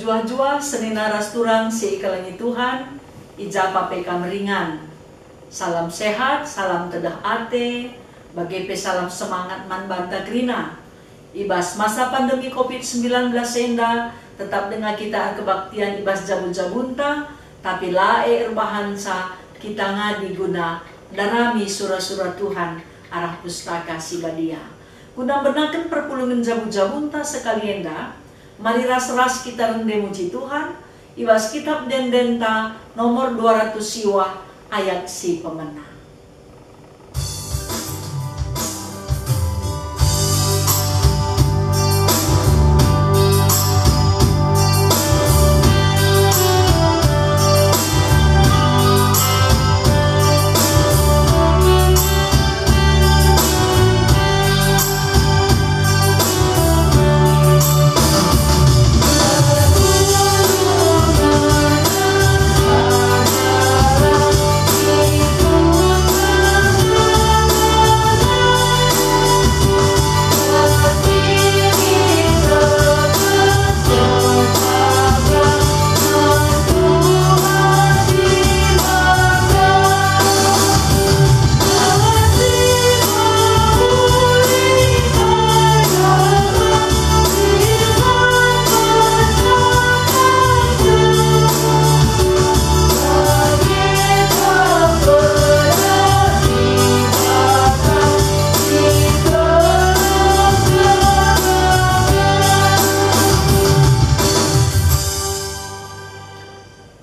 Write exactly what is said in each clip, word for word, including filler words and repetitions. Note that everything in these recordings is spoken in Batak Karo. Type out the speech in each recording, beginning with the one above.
Juah-juah senina ras turang si ikelengi Tuhan, i ja pa pe kam ringan. Salam sehat, salam tedeh ate, bage pe salam semangat man banta kerina. I bas masa pandemi covid sembilan belas enda, tetap denga kita erkebaktian i bas jabu-jabunta, tapi la e erbahanca kita ngadi guna ndarami sura-sura Tuhan arah Pustaka Si Badia. Guna mbenaken perpulungen jabu-jabunta sekali enda, mari ras-ras kita rende muji Tuhan i bas Kitap Ende-endenta nomor dua ratus siwah ayat si pemena.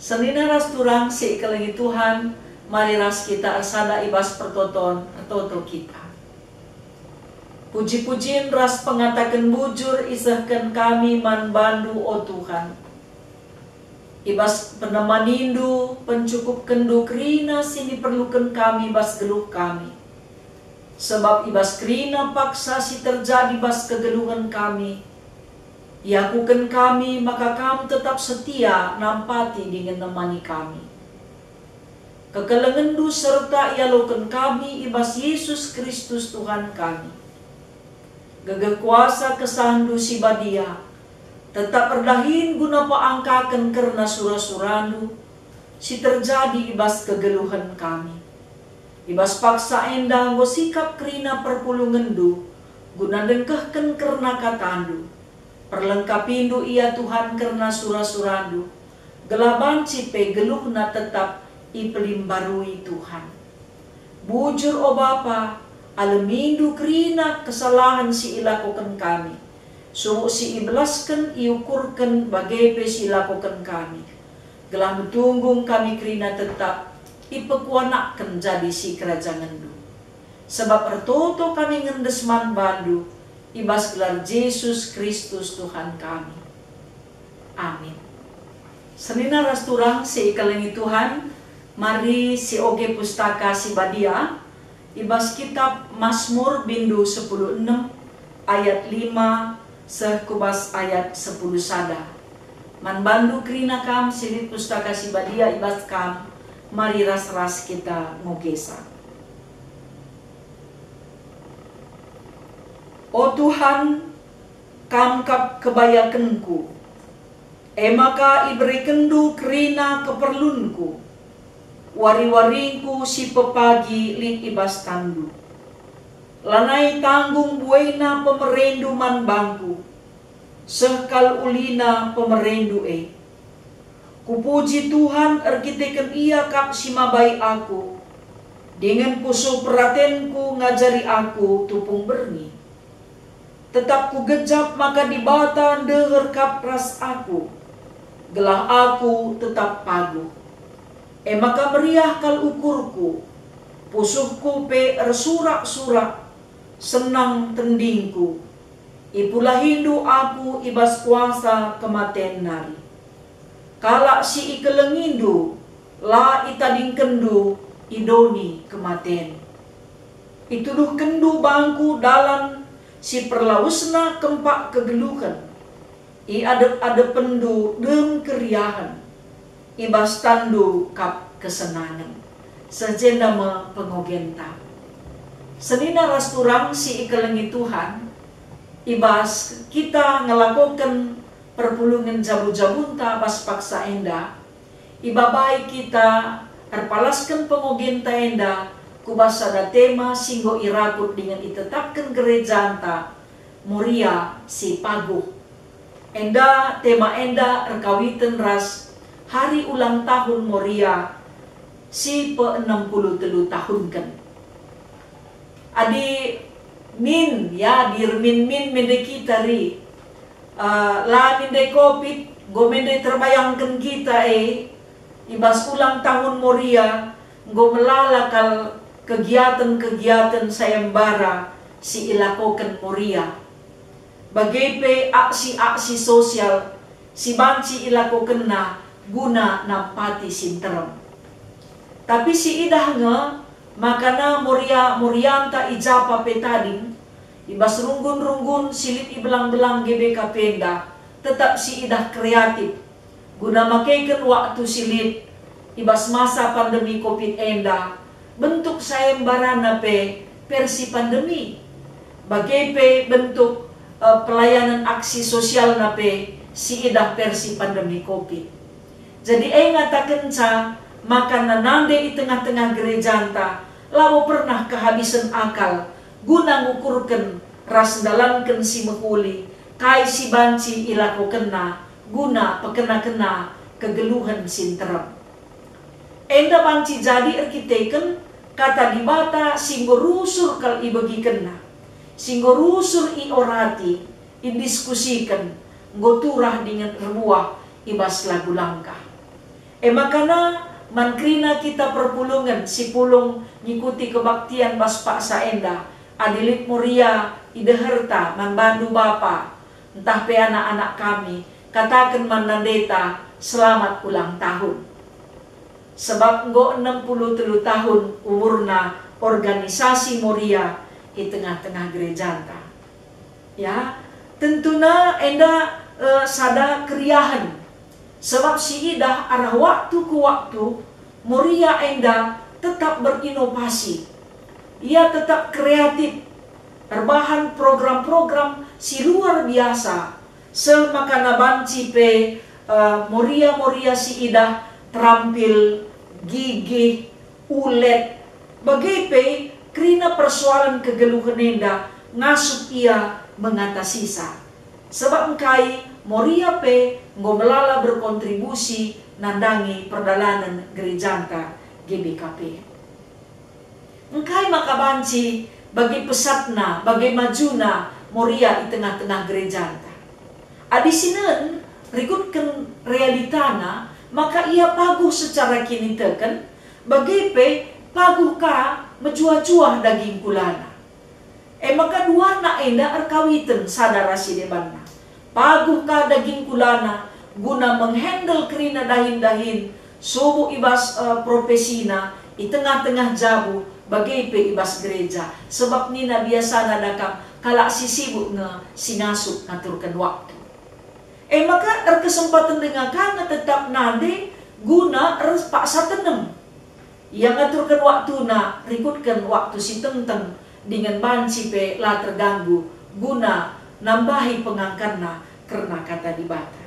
Senina ras turang si ikelengi Tuhan, mari ras kita ersada i bas pertoton ertoto kita. Puji-pujin ras pengataken bujur isehken kami man bandu, o Tuhan. I bas penemanindu, pencukupkenndu kerina si niperluken kami bas geluh kami. Sebab i bas kerina paksa si terjadi bas kegeluhen kami, iakuken kami maka kam tetap setia nampati dingen nemani kami. Kekelengenndu serta ialoken kami i bas Yesus Kristus Tuhan kami. Gegeh kuasa kesahndu si badia tetap erdahin guna peangkaken kerna sura-surandu si terjadi i bas kegeluhen kami. I bas paksa enda enggo sikap kerina perpulungenndu guna ndengkehken kerna katandu. Perlengkapindu ia Tuhan kerna sura-surandu, gelah banci pe geluhna tetap ipelimbarui Tuhan. Bujur, o Bapa, alemindu kerina kesalahen si ilakoken kami, subuk si ibelasken, iukurken, bage pe si ilakoken kami, gelah metunggung kami kerina tetap ipekuanakken jadi sikerajangenNdu. Sebab ertoto kami ngendes man bandu i bas gelar Jesus Kristus Tuhan kami. Amin. Senina ras turang si ikelengi Tuhan, mari sioge Pustaka Si Badia i bas Kitap Masmur bindu sepuluh enem ayat lima seh ku bas ayat sepuluh sada. Man bandu kerina kam si lit Pustaka Si Badia i bas kam, mari ras-ras kita ngogesa. O Tuhan, Kam kap kebayakenku, e maka iberekenNdu kerina keperlunku, wari-waringku si pepagi lit i bas tanNdu. Lanai tanggung buena pemereNdu man bangku, seh kal ulina pemereNdu e. Kupuji Tuhan erkiteken Ia kap si mabai aku, dingen pusuh peratenku ngajari aku tupung berngi. Tetap kugejap maka Dibata ndeher kap ras aku, gelah aku tetap paguh. E maka meriah kal ukurku, pusuhku pe ersurak-surak, senang tendingku. IpulahiNdu aku i bas kuasa kematen nari. Kalak si ikelengiNdu la itadingkenNdu i doni kematen. ItuduhkenNdu bangku dalan si perlawesna kempak kegeluhen. I adep-adepenNdu dem keriahen, i bas tanNdu kap kesenangen. Seh jenda me pengogenta. Senina ras turang si ikelengi Tuhan, i bas kita ngelakoken Perpulungen jabu-jabunta bas paksa enda, ibabai kita erpalasken pengogenta enda ku bas sada tema si enggo irakut dingen itetapken gerejanta, Moria si Paguh. Enda tema enda erkawiten ras hari ulang tahun Moria si pe enem puluh telu tahunken. Adi min, ya, dirmin min mende kita ri, eh, la mende covid, enggo mende terbayangken kita e, i bas ulang tahun Moria, enggo melala kal kegiaten-kegiaten sayembara si ilakoken Moria. Bage pe aksi-aksi sosial si banci ilakokenna guna nampati si nterem. Tapi siidah nge makana Moria-Morianta i japa pe tading, i bas runggun-runggun si lit i belang-belang G B K P enda, tetap siidah kreatif guna makeken waktu si lit i bas masa pandemi covid enda, bentuk sayembarana pe versi pandemi, bage pe bentuk, eh, pelayanan aksi sosialna pe siidah versi pandemi covid. Jadi e ngatakenca maka nande i tengah-tengah gerejanta labo pernah kehabisen akal guna ngukurken ras ndalanken si mehuli kai si banci ilakokenna guna pekena-kena kegeluhen si nterem. Enda banci jadi erkiteken Kata Dibata si enggo rusur kal ibegikenna, si enggo rusur iorati, idiskusiken, enggo turah dingen erbuah i bas lagu langkah. E makana man kerina kita perpulungen si pulung ngikuti kebaktian bas paksa enda, adi lit Moria i deherta man bandu bapa, ntah pe anak-anak kami, kataken man nandeta, "Selamat ulang tahun." Sebab enggo enem puluh telu tahun umurna organisasi Moria i tengah-tengah gerejanta. Ya, tentuna enda, eh, sada keriahen. Sebab siidah arah waktu ku waktu, Moria enda tetap berinovasi. Ia tetap kreatif, erbahan program-program si luar biasa, seh makana banci pe, eh, Moria-Moria siidah terampil, gigih, ulet, bage pe kerina persoalen kegeluhen enda ngasup ia mengatasisa. Sebab engkai Moria pe enggo melala berkontribusi nandangi perdalanen gerejanta G B K P. Engkai maka banci bage pesatna, bage majuna Moria i tengah-tengah gerejanta? Adi sinen rikutken realitana, maka ia paguh secara kiniteken, bage pe paguh ka mejuah-juah daging kulana. E maka duana enda erkawiten sada ras si debanna. Paguh ka daging kulana guna menghandle kerina dahin-dahin, subuk i bas, eh, profesina, i tengah-tengah jabu, bage pe i bas gereja. Sebab nina biasana dakam, kalak si sibuk nge si ngasup ngaturken waktu. E maka erkesempaten denga ka nge tetap nande guna erpaksa tenem. Ia ngaturken waktuna rikutken waktu si tengteng dingen banci pe la terganggu guna nambahi pengangkanna kerna Kata Dibata.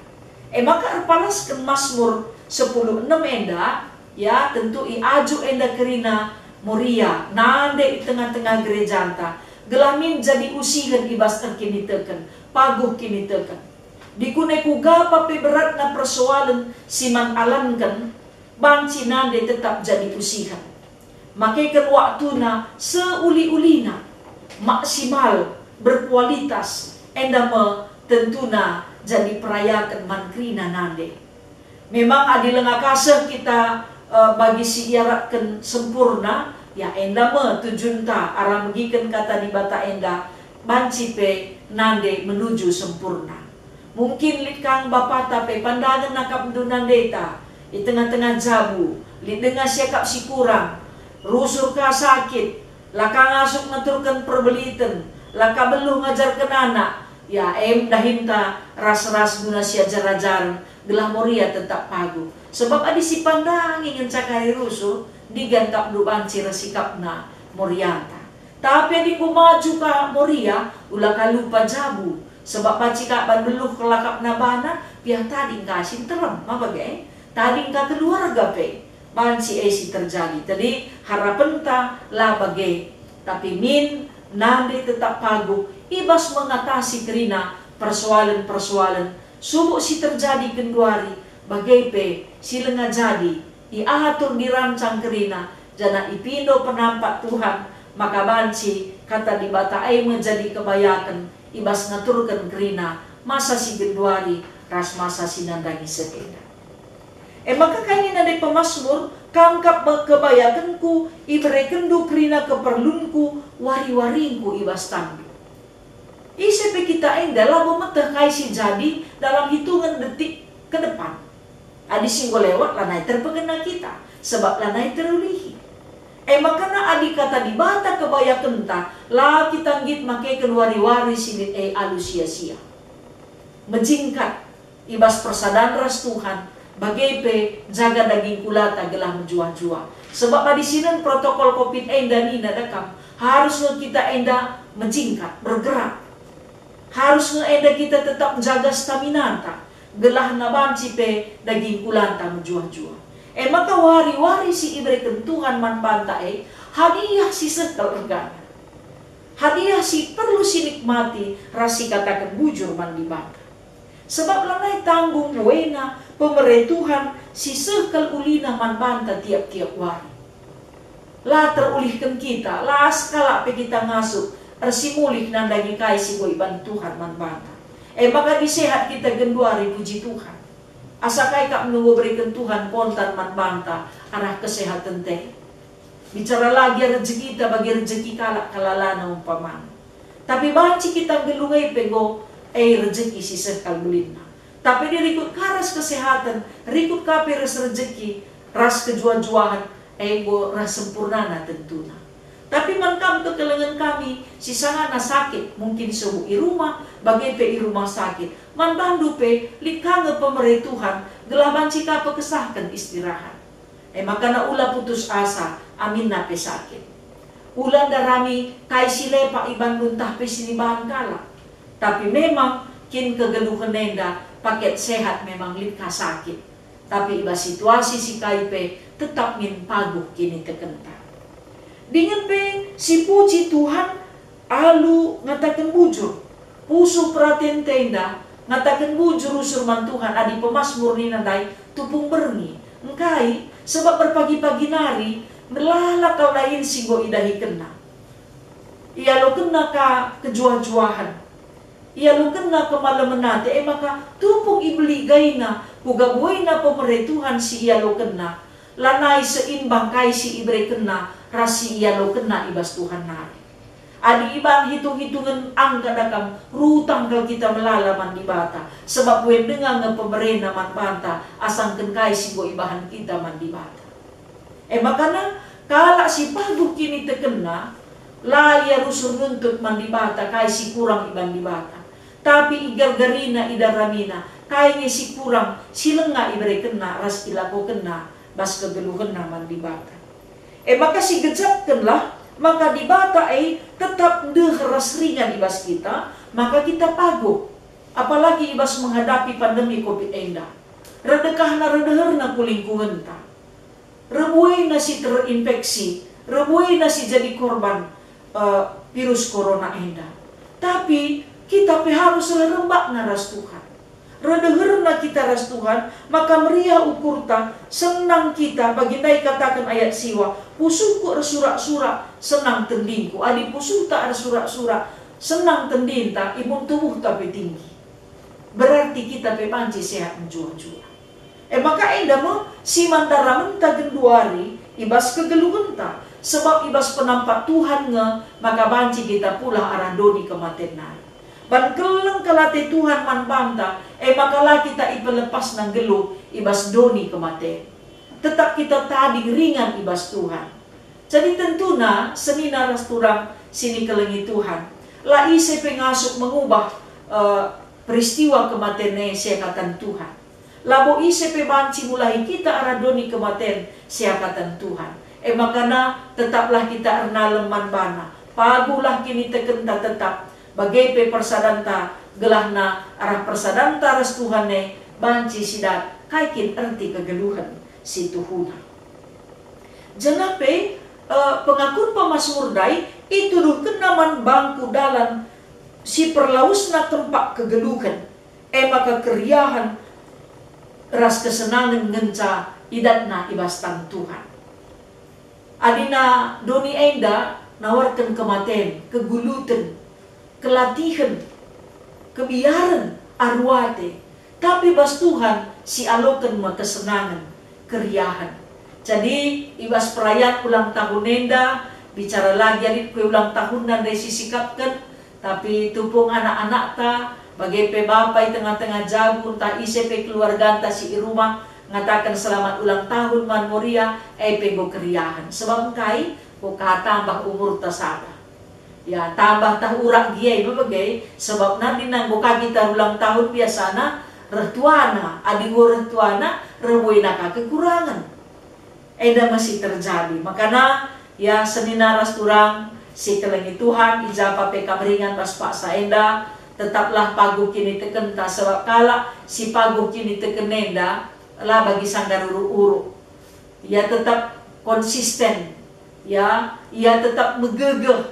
E maka erpalasken Masmur sepuluh enem enda, ya, tentu iajuk enda kerina Moria nande i tengah-tengah gerejanta, gelah min jadi usihen i bas erkiniteken, paguh kiniteken. Dikune kuga pa pe beratna persoalen si man alanken, banci nande tetap jadi usihen. Makeken waktuna seuli-ulina, maksimal, berkualitas, enda me tentuna jadi perayaken man kerina nande. Memang adi langa kaseh kita, eh, bagi si iarapken sempurna, ya enda me tujunta arah megiken Kata Dibata enda, banci pe nande menuju sempurna. Mungkin lit kang bapata pe pandangen akapndu nandeta i tengah-tengah jabu, lit denga siakap si kurang, rusur ka sakit, la ka ngasup ngaturken perbeliten, la ka beluh ngajarken anak, ya em dahinta ras-ras guna siajar-ajaren, gelah Moria tetap paguh. Sebab adi sipandangi ngenca kari rusur, ndigan akapndu banci ras sikapna Morianta. Tapi adi enggo maju ka Moria, ula ka lupa jabu, Sebab banci ka ban beluh kelakapna bana, biar tading ka si nterem, ma bage? Tading ka keluarga pe. Banci e si terjadi. Jadi, harapenta la bage. Tapi min, nande tetap paguh, i bas mengatasi kerina persoalen-persoalen subuk si terjadi genduari, bage pe si langa jadi, iatur dirancang kerina, janah ipindo penampat Tuhan, maka banci kata Dibata e me jadi kebayaken i bas ngaturken kerina masa si genduari ras masa si nandangi seh enda. E maka kai nina dai pemasmur, "Kam kap be-, kebayakenku, iberekenndu kerina keperlunku, wari-waringku i bas tanNdu." Ise pe kita enda labo meteh kai si jadi dalam hitungen detik ke depan. Adi si enggo lewat lanai terpekena kita, sebab lanai terulihi. E makana adi kata Dibata kebayakenta, la kita nggit makeken wari-wari si lit e alu sia-sia. Mejingkat i bas persadan ras Tuhan, bage pe jaga daging kulata gelah mejuah-juah. Sebab adi sinen protokol covid enda nina dekam, harus nge kita enda mejingkat, bergerak. Harus nge enda kita tetap njaga staminanta, gelah banci pe daging kulanta mejuah-juah. E maka wari-wari si ibereken Tuhan man banta e, hadiah si seh kal ergana. Hadiah si perlu sinikmati ras sikataken bujur man Dibata. Sebab lanai tanggung buena pemere Tuhan si seh kal ulina man banta tiap-tiap wari. La terulihken kita, la sekalak pe kita ngasup ersimulih nandangi kai si enggo iban Tuhan man banta. E maka adi sehat kita genduari, puji Tuhan. Asa kai kap nunggu bereken Tuhan kontan man banta arah kesehatenta e. Bicara lagi rejekita bagi rejeki kalak kalalana umpamana. Tapi banci kita nggeluh e pe enggo, e rejeki si seh kal belinna. Tapi adi rikut ka ras kesehaten, rikut ka pe ras rejeki, ras kejuah-juahen, e enggo ras sempurnana tentuna. Tapi man kam kekelengen kami, si sangana sakit, mungkin subuk i rumah, bage pe i rumah sakit, man bandu pe lit ka nge pemere Tuhan, gelah banci ka pekesahken istirahat. E makana ula putus asa, aminna pe sakit. Ula ndarami kai si lepak ibanndu ntah pe si nibahan kalak. Tapi memang kin kegeluhen enda paket sehat memang lit ka sakit. Tapi i bas situasi si kai pe tetap min paguh kinitekenta. Dingen pe sipuji Tuhan alu ngataken bujur. Pusuh peratenta enda, ngataken bujur rusur man Tuhan adi pemasmur nina ndai, tupung berngi. Engkai? Sebab erpagi-pagi nari, melala kal dahin si enggo idahikenna. Ialokenna ka kejuah-juahen. Ialokenna kemalemen ate, e maka tupung ibeligaina, kuga buena pemere Tuhan si ialokenna, lanai seimbang kai si iberekenna ras si ialokenna i bas Tuhan nari. Adi iban hitung-hitungen angka dakam, rutang kal kita melala man Dibata, sebab buen denga nge pemerena man banta asangken kai si enggo ibahan kita man Dibata. E makana, kalak si paguh kinitekenna, la ia rusur nuntut man Dibata kai si kurang iban Dibata, tapi igargarina, idaramina kai nge si kurang si langa iberekenna ras ilakokenna bas kegeluhenna man Dibata. E maka sigejapkenlah maka Dibata e tetap ndeher ras ringan i bas kita, maka kita paguh, apalagi i bas menghadapi pandemi covid enda. Redekahna redeherna ku lingkungenta. Rebuena si terinfeksi, rebuena si jadi korban, eh, virus corona enda. Tapi kita pe harus reh rembakna ras Tuhan. Redeherna kita ras Tuhan, maka meriah ukurta, senang kita, bagi ndai kataken ayat siwa, pusuhku ersurak-surak, senang tendingku. Adi pusuhta ersurak-surak, senang tendinta, imun tubuhta pe tinggi. Berarti kita pe banci sehat mejuah-juah. E maka enda me si man daramenta genduari i bas kegeluhenta, sebab i bas penampat Tuhan nge maka banci kita pulah arah doni kematen nari. Ban keleng kal ate Tuhan man banta, e maka la kita ipelepasna nggeluh i bas doni kematen. Tetap kita tading ringan i bas Tuhan. Jadi tentuna senina ras turang si nikelengi Tuhan, la ise pe ngasup mengubah, eh, peristiwa kematen e seakatan Tuhan. Labo ise pe banci mulahi kita arah doni kematen seakatan Tuhan. E makana tetaplah kita ernalem man baNa, paguhlah kinitekenta tetap, bage pe persadanta Gelahna arah persadanta ras Tuhan e banci sidat kai kin erti kegeluhen si tuhuna. Janah pe, eh, pengakun pemasmur ndai ituduhkenna man bangku dalan si perlawesna kempak kegeluhen, e maka keriahen ras kesenangen ngenca idatna i bas tan Tuhan. Adina doni enda nawarken kematen, keguluten, kelatihen, kebiaren, aru ate. Tapi bas Tuhan sialoken me kesenangen, keriahen. Jadi, i bas perayaan ulang tahun enda, bicara lagi alit kue ulang tahunna ndai sisikapken, tapi tupung anak-anakta, bage pe bapa i tengah-tengah jabu, ntah ise pe keluarganta si i rumah, ngataken selamat ulang tahun man Moria, e pe enggo keriahen. Sebab engkai? Enggo ka tambah umurta sada. Ya, tambah tah urak gia me bage, sebab nadina enggo ka kita ulang tahun biasana reh tuana, adi enggo reh tuana, reh buena ka kekurangen. Enda me si terjadi. Makana, ya, senina ras turang si kelengi Tuhan, i ja pa pe kam ringan bas paksa enda, tetaplah paguh kinitekenta, sebab kalak si paguh kiniteken enda la bagi sanggar uruk-uruk. Ia tetap konsisten, ya, ia tetap megegeh,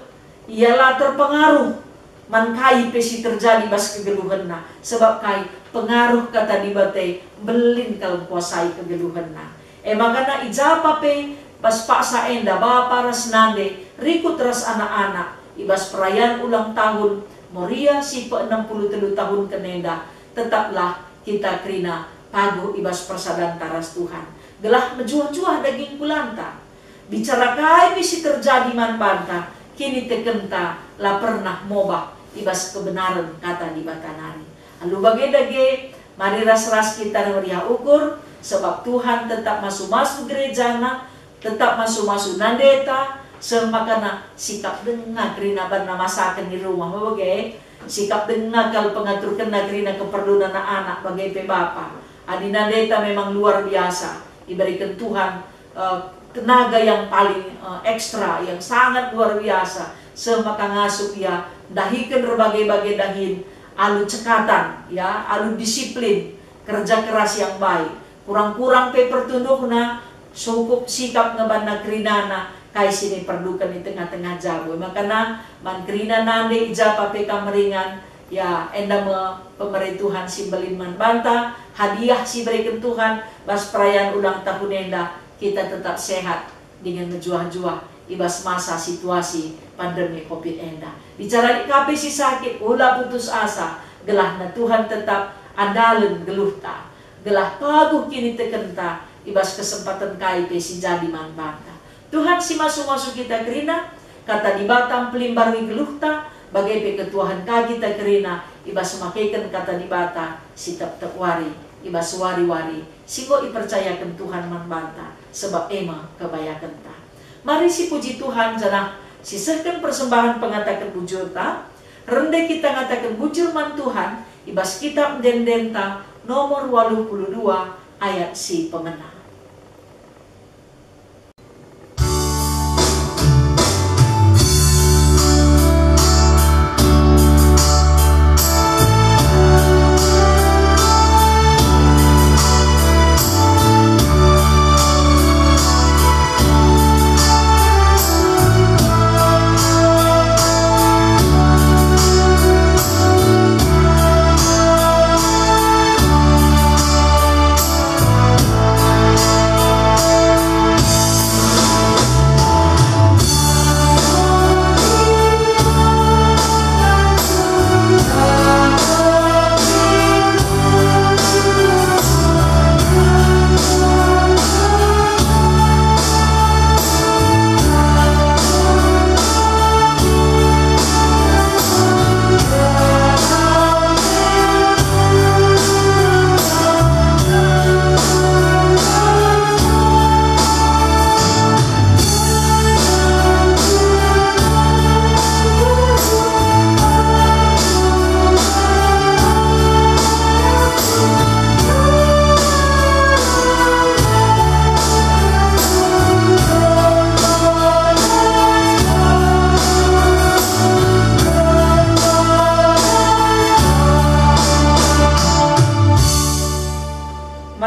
ia la terpengaruh man kai pe si terjadi bas kegeluhenna, sebab kai? Pengaruh Kata Dibata e mbelin kal kuasai kegeluhenna. E maka i ja pa pe bas paksa enda bapa ras nande, rikut ras anak-anak, i bas perayaan ulang tahun Moria si pe enam puluh telu tahun kenenda, tetaplah kita kerina paguh i bas persadanta ras Tuhan, gelah mejuah-juah daging kulanta. Bicara kai pe si terjadi man banta, kinitekenta la pernah mobah i bas kebenaren Kata Dibata nari. Alu bage dage, mari ras-ras kita meriah ukur, sebab Tuhan tetap masu-masu gerejana, tetap masu-masu nandeta, seh makana sikap denga kerina banna masaken i rumah me bage, sikap denga kal pengaturkenna kerina keperlun anak-anak bage pe bapa. Adi nandeta memang luar biasa, ibereken Tuhan, eh, tenaga yang paling, eh, ekstra, yang sangat luar biasa, seh maka ngasup ia ndahiken erbage-bage dahin alu cekatan, ya, alu disiplin, kerja keras yang baik. Kurang-kurang pe pertunduhna, cukup sikap nge banna kerinana kai si niperduken i tengah-tengah jabu. Makana man kerina nande i ja pa pe kam ringan, ya, enda me pemere Tuhan si mbelin man banta, hadiah si ibereken Tuhan bas perayaan ulang tahun enda, kita tetap sehat dingen mejuah-juah i bas masa situasi pandemi covid enda. Bicara lit ka pe si sakit, ula putus asa, gelahna Tuhan tetap andalen geluhta, gelah paguh kinitekenta i bas kesempaten kai pe si jadi man banta. Tuhan si masu-masu kita kerina, Kata Dibata mpelimbarui geluhta, bage pe ketuahen ka kita kerina i bas makeken Kata Dibata si tep-tep wari, i bas wari-wari si enggo ipercayaken Tuhan man banta, sebab e me kebayakenta. Mari sipuji Tuhan janah sisehken persembahen pengataken bujurta, rende kita ngataken bujur man Tuhan i bas kitab ende-endenta nomor waluh puluh dua ayat si pemena.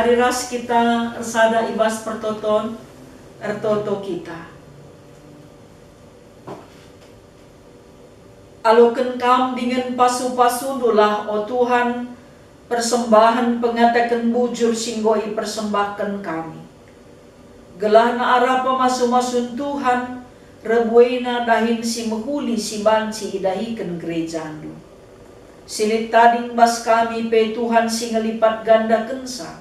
Mari ras kita ersada i bas pertoton, ertoto kita. Aloken Kam dingen pasu-pasundulah, o Tuhan, persembahen pengataken bujur si enggo ipersembahken kami. Gelahna arah pemasu-masun Tuhan, rebuena dahin si mehuli si banci idahiken gerejaNdu. Si lit tading bas kami pe Tuhan si ngelipat gandakenca,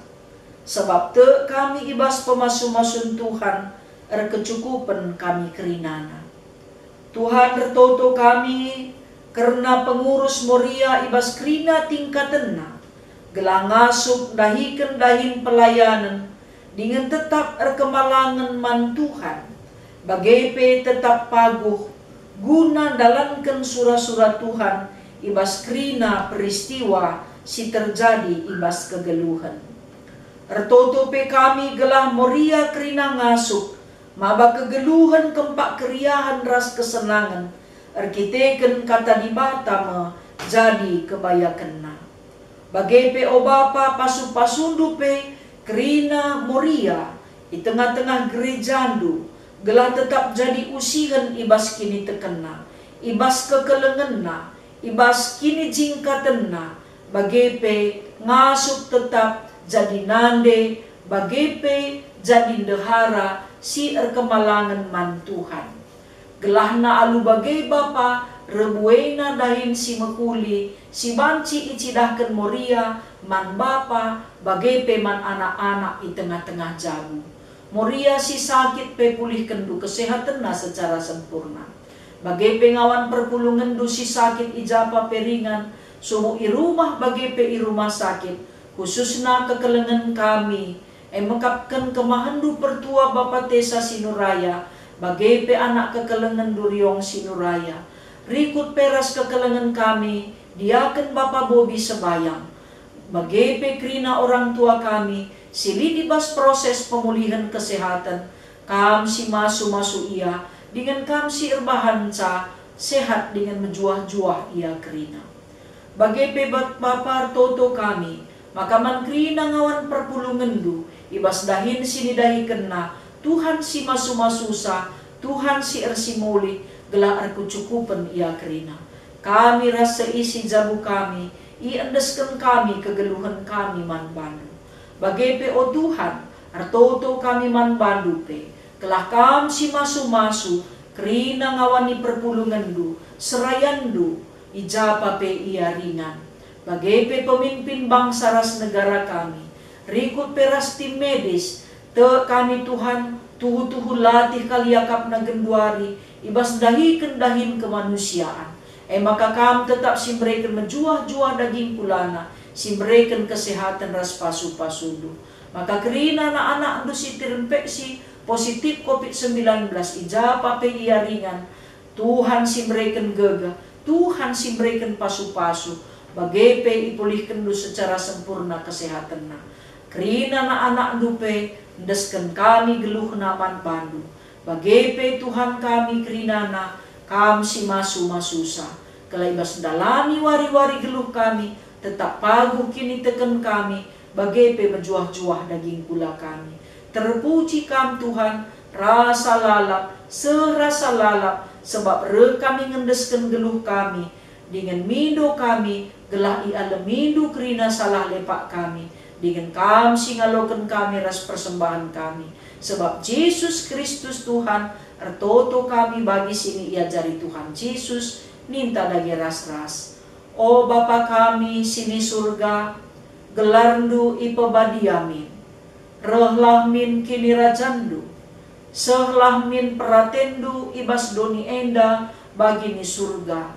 sabap tek kami i bas pemasu-masun Tuhan, erkecukupen kami kerinana. Tuhan, ertoto kami kerna pengurus Moria i bas kerina tingkatenna, gelah ngasup ndahiken dahin pelayanen dingen tetap erkemalangen man Tuhan, bage pe tetap paguh guna ndalanken sura-sura Tuhan i bas kerina peristiwa si terjadi i bas kegeluhen. Ertoto pe kami gelah Moria kerina ngasup maba kegeluhen kempak keriahen ras kesenangen erkiteken Kata Dibata me jadi kebayakenna. Bage pe, o Bapa, pasu-pasundu pe kerina Moria i tengah-tengah gerejaNdu, gelah tetap jadi usihen i bas kinitekenna, i bas kekelengenna, i bas kinijingkatenna, bage pe ngasup tetap jadi nande, bage pe jadi ndehara si erkemalangen man Tuhan. Gelahna alu bage Bapa, rebuena dahin si mehuli si banci icidahken Moria man Bapa bage pe man anak-anak i tengah-tengah jabu. Moria si sakit pe pulihkenNdu kesehatenna secara sempurna. Bage pe ngawan perpulungenNdu si sakit i ja pa pe ringan, subuk i rumah bage pe i rumah sakit, khususna kekelengen kami, e mekapken kemahenNdu pertua Bapa Tesa Sinuraya, bage pe anak kekelengenNdu Riong Sinuraya. Rikut pe ras kekelengen kami, diaken Bapa Bobi Sebayang, bage pe kerina orang tua kami si lit i bas proses pemulihen kesehaten, Kam si masu-masu ia, dingen Kam si erbahanca sehat dingen mejuah-juah ia kerina. Bage pe bat Bapa, ertoto kami, maka man kerina ngawan perpulungenNdu, i bas dahin si nidahikenna, Tuhan si masu-masusa, Tuhan si ersimulih, gelah erkecukupen ia kerina. Kami ras seisi jabu kami, iendesken kami kegeluhen kami man baNdu. Bage pe, o Tuhan, ertoto kami man baNdu pe, gelah Kam si masu-masu, kerina ngawani perpulungenNdu, serayanNdu, i ja pa pe ia ringan. Bage pe pemimpin bangsa ras negara kami, rikut pe ras tim medis, tek kami Tuhan, tuhu-tuhu latih kal iakapna genduari, i bas ndahiken dahin kemanusiaan. E maka Kam tetap si mereken mejuah-juah daging kulana, si mereken kesehaten ras pasu-pasuNdu. Maka kerina anak-anakNdu si terinfeksi positif covid sembilan belas i ja pa pe ia ringan, Tuhan si mereken gegeh, Tuhan si mereken pasu-pasu, bage pe ipulihkenNdu secara sempurna kesehatenna. Kerina anak-anakNdu pe endesken kami geluhna man baNdu. Bage pe Tuhan kami kerinana, Kam si masu-masusa. Gelah i bas ndalani wari-wari geluh kami, tetap paguh kiniteken kami, bage pe mejuah-juah daging kula kami. Terpuji Kam Tuhan, rasa lalap, seh rasa lalap, sebab reh kami ngendesken geluh kami, dingen mindo kami, gelah ialemiNdu kerina salah lepak kami, dingen Kam si ngaloken kami ras persembahen kami. Sebab Jesus Kristus Tuhan, ertoto kami bagi si niajari Tuhan Jesus, ninta dage ras-ras. O Bapa kami si ni Surga, gelarNdu ipebadia min. Rehlah min kinirajanNdu. Sehlah min peratenNdu i bas doni enda bagi ni Surga.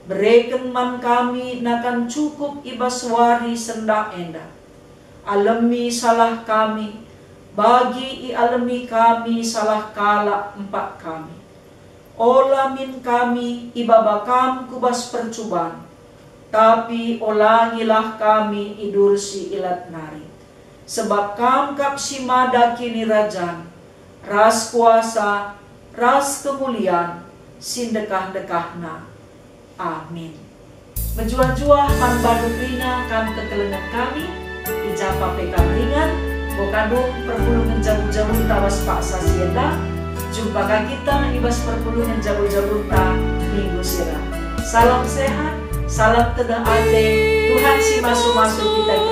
Bereken man kami nakan cukup i bas wari sendah enda. Alemi salah kami, bagi ialemi kami salah kalak empak kami. Ola min kami ibaba Kam ku bas percuban, tapi olangilah kami idursi ilat nari. Sebab Kam kap si mada kinirajan, ras kuasa, ras kemulian, si ndekah-ndekahna. Amin. Mejuah-juah man bandu kerina kam kekelengen kami, I ja pe kam ringan, enggo ka dung perpulungen jabu-jabunta bas paksa si enda. Jumpa ka kita i bas perpulungen jabu-jabunta minggu si reh. Salam sehat, salam teneh ate, Tuhan si masu-masu kita.